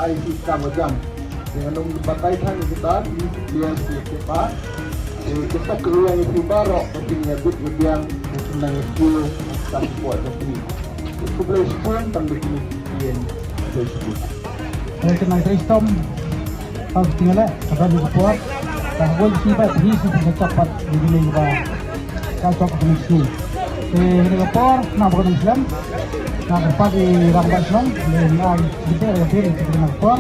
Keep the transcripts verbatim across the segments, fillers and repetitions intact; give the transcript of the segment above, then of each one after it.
Ai, ki kam jam. Te ngan ym batai than kita, ki players ki, ki ba. Te kita ki ïa ngi baroh, ka jingïabit ïabiang, ka jingïasiew, ka jingpoi ka jingpoi. Te khublei shibun tang da kine ki ïing. Khublei shibun. Te kane ka shitom, ka jingïaleh, ka don ka por, ka bun ki ba, ki shi ka chap pat, ki ba. Ka chok ka nang shu. Te hynne ka por na ba ka nang slem. Na ka pat i rangbah shnong le nang jingte re te te na ka por.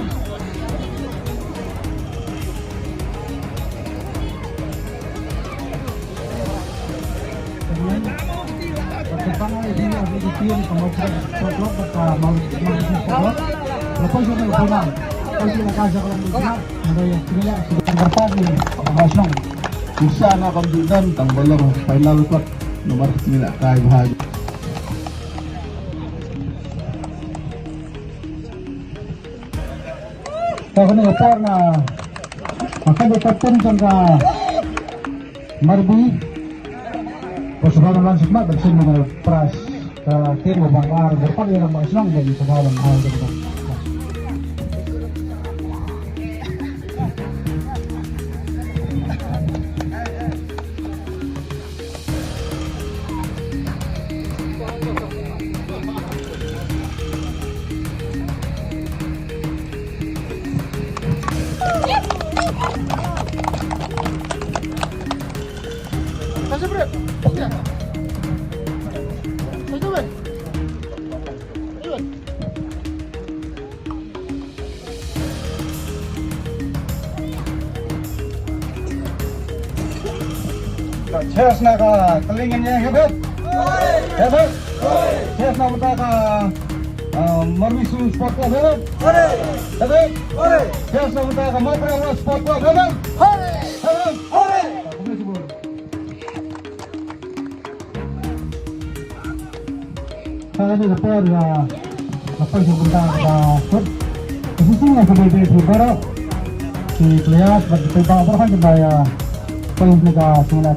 Isa na kam dudan tang balong final kot nomor sembilan kai bahagi. Ka kane ka por na, ka kane ka por jong ka Marbi. Ko sngewbha ban wan sngewbha ban sngewbha ban pras. Ka tim ko bang ar ko pat ïa lang ba shnong ban sngewbha ban ai. Cheers na ka Tlingan Yang, hep hep. Hep hep. Cheers na ka, uh, Marbisu Sport Club, hep hep. Hep hep. Cheers na ka Mawkyrwat Sport Club, hep hep. Hep hep. Sa kane ka por, ah, ka por sha ka bynta kaba kut. Ka shisien ka dei dei phi baroh. Ki players bad ki paidbah baroh hangne ba ïa poi na ka seng la ka.